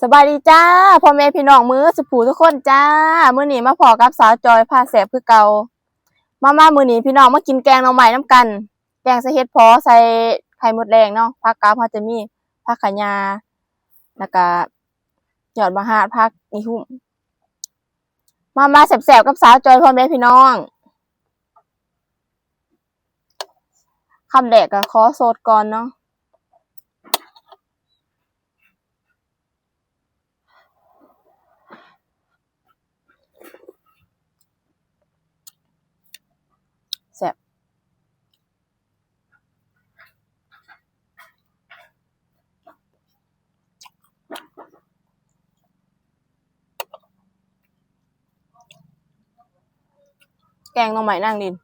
ສະບາຍດີຈ້າ ພໍ່ແມ່ພີ່ນ້ອງເໝິດສູ່ຜູ້ທຸກຄົນຈ້າ. ມື້ນີ້ມາພໍ້ກັບສາວຈອຍພາແຊບຄືເກົ່າ. ມາ ມາ ມື້ນີ້ພີ່ນ້ອງມາກິນແກງໜໍ່ໄມ້ນຳກັນ. ແກງໃສ່ເຫັດເຜາະ ໃສ່ໄຂ່ມົດແດງເນາະ. ຜັກກັບເຮົາຈະມີຜັກຂະຫຍ້າ ແລ້ວກະຍອດບັກຫາດ ຜັກອີ່ຫຸ່ມ. ມາ ມາແຊບໆກັບສາວຈອຍ ພໍ່ແມ່ພີ່ນ້ອງ. ຄຳແລກກໍຂໍໂສດກ່ອນເນາະ. ແຊບ. ແກງໜໍ່ໄມ້ນາງລິນ.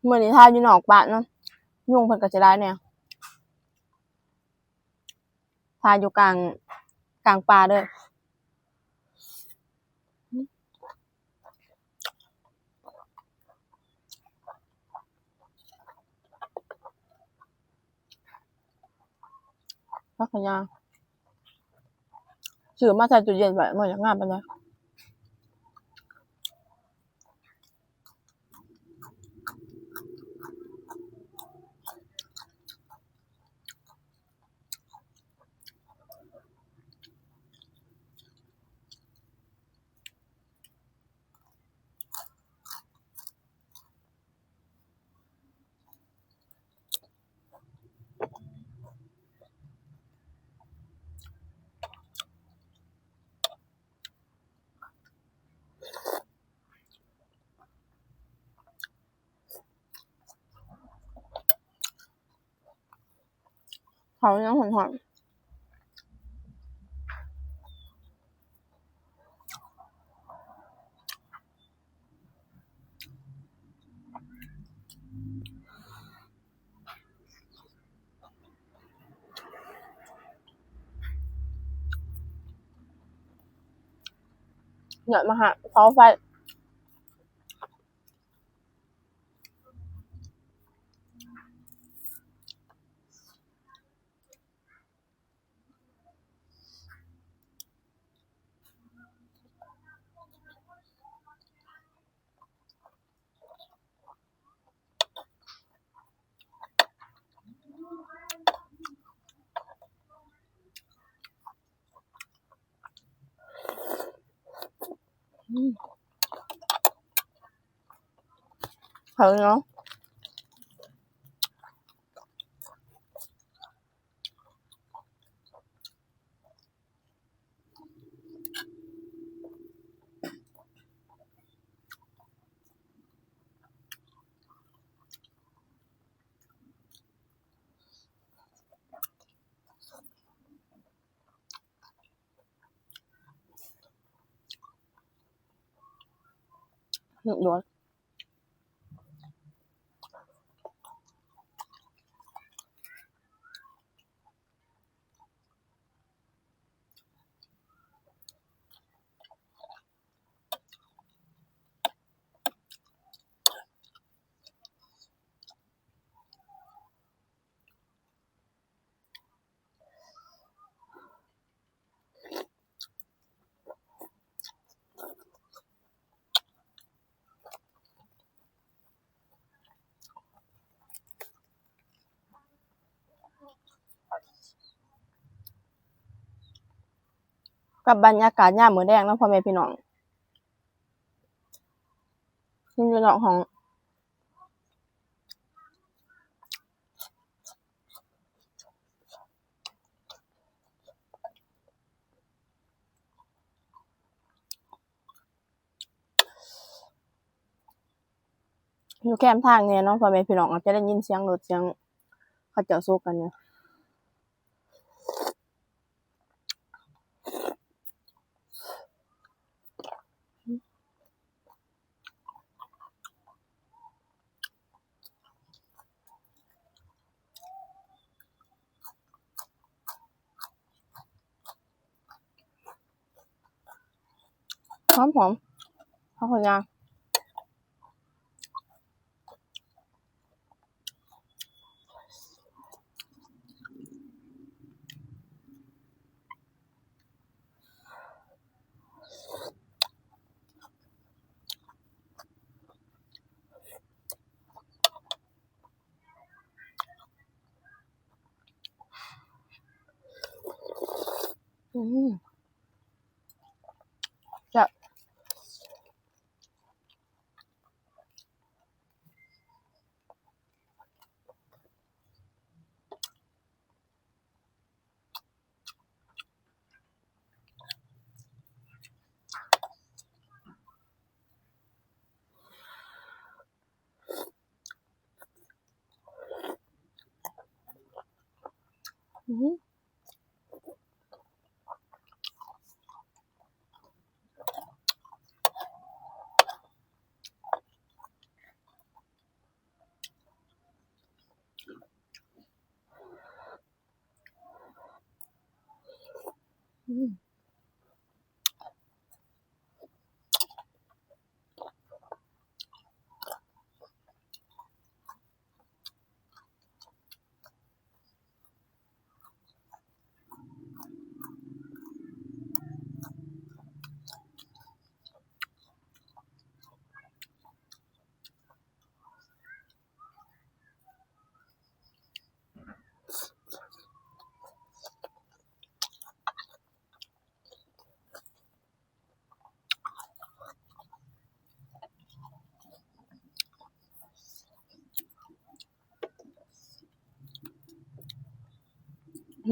ມື້ນີ້ຖ່າຍຢູ່ນອກບ້ານເນາະ ຍຸງເພິ່ນກໍຈະຫຼາຍແດ່. ຖ່າຍຢູ່ກາງ ກາງປ່າເດີ້. ຜັກຂະຫຍ້າ ຊື້ມາໃສ່ຕູ້ເຢັນໄວ້ ບໍ່ຢາກງາມປານໃດ. ເຂົາຍັງຮ້ອນໆ. ຍອດມະຫາ ເສົາໄຟ. ອືມ ເຂົ້າເນາະ. ກັບບັນຍາກາດຍາມມື້ແລງເນາະ ພໍ່ແມ່ພີ່ນ້ອງ ຢູ່ນອກຫ້ອງ. ຢູ່ແຄມທາງແດ່ເນາະ ພໍ່ແມ່ພີ່ນ້ອງ ອາດຈະໄດ້ຍິນສຽງລົດ ສຽງເຂົາເຈົ້າໂຊກັນຢູ່. ອ ຫອມໆ ຜັກຂະຫຍ້າ. ອືມ ແຊບ. ອືມ. ອືມ.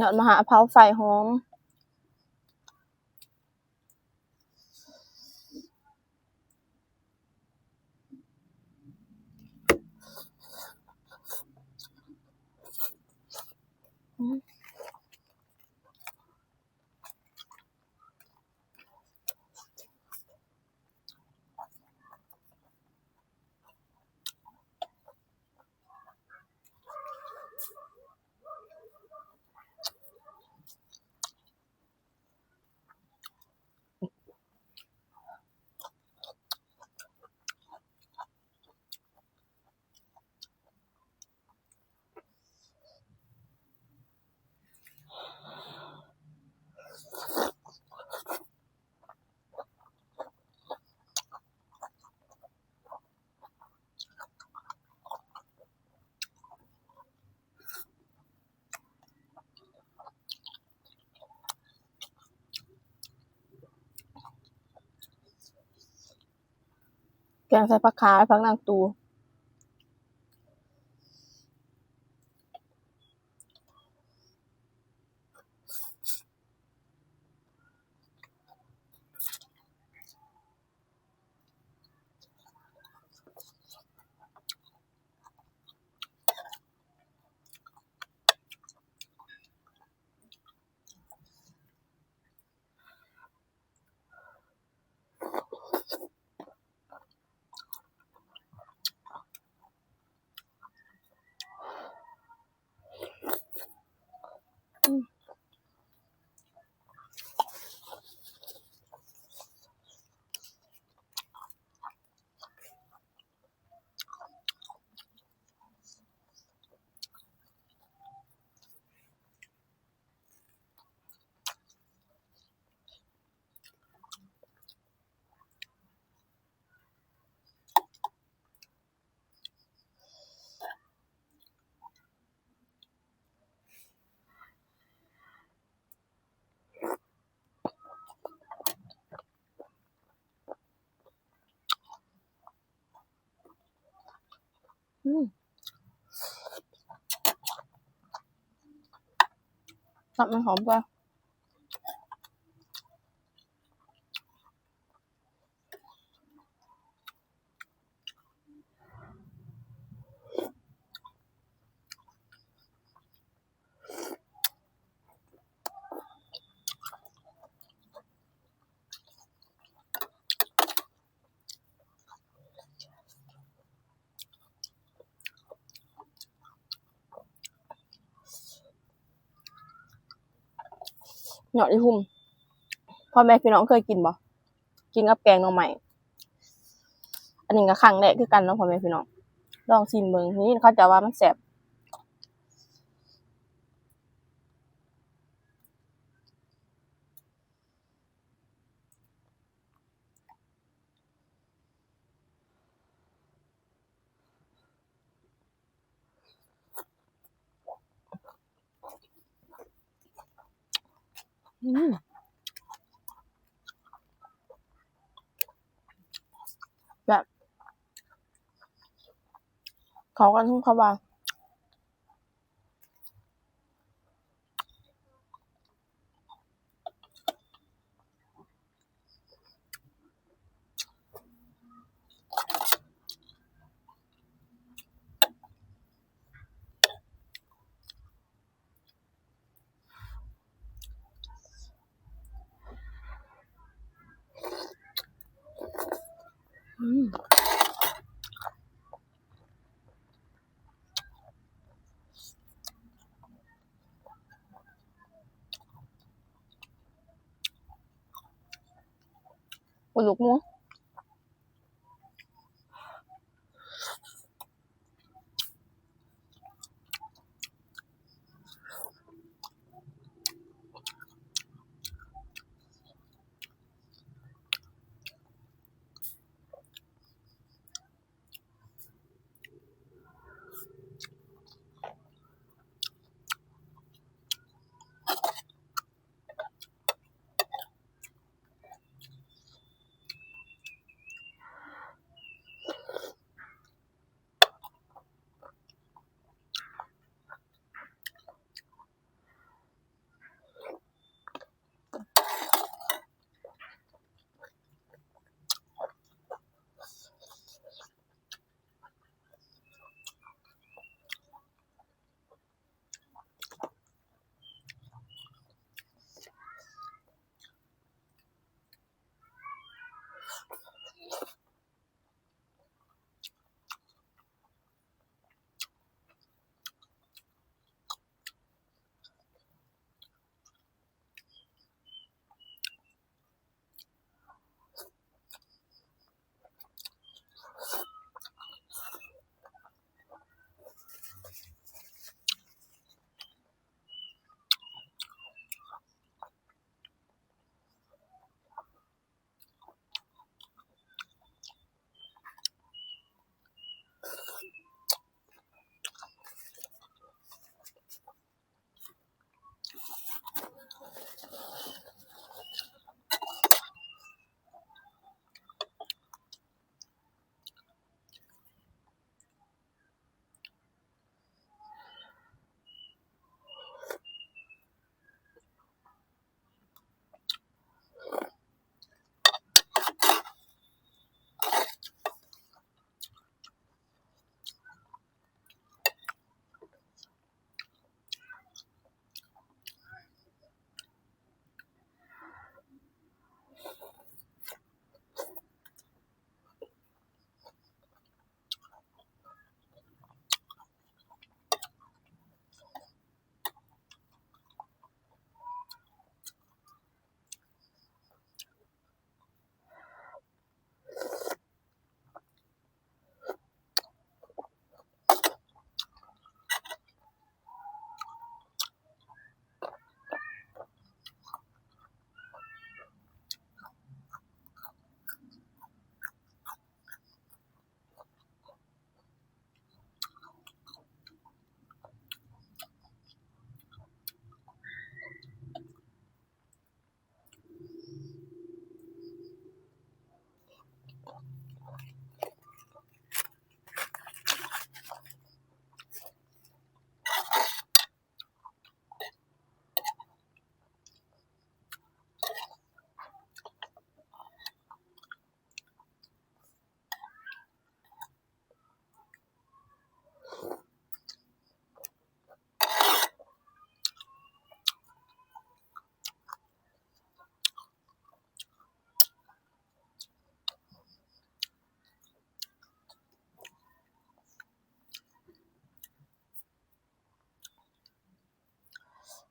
ຍອດມະຫາເພົາໄຟຫອມ. ແກງໃສ່ຜັກຄາ ຜັກນາງຕູ. ອືມ ຕັບມັນຫອມກວ່າ. ຍອດອີ່ຫຸ່ມ ພໍ່ແມ່ພີ່ນ້ອງເຄີຍກິນບໍ່? ກິນກັບແກງໜໍ່ໄມ້. ອັນນີ້ກໍຄັ້ງແລກຄືກັນເນາະ ພໍ່ແມ່ພີ່ນ້ອງ ລອງຊີມເບິ່ງ. ໄດ້ຍິນເຂົາເຈົ້າວ່າມັນແຊບ. ອືມ ແຊບ ເຂົ້າກັນຄືເຂົາວ່າ. ອືມ ກະດູກໝູ.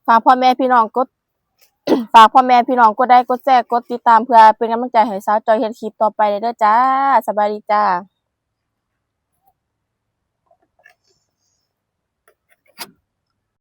ฝากพ่อแม่พี่น้องกด ຝາກພໍ່ແມ່ພີ່ນ້ອງກົດໄລກົດແຊ ກົດຕິດຕາມ ເພື່ອເປັນກຳລັງໃຈໃຫ້ສາວຈ້ອຍເຮັດຄລິບຕໍ່ໄປເດີຈ້າ. ສະບາຍດີຈ້າ.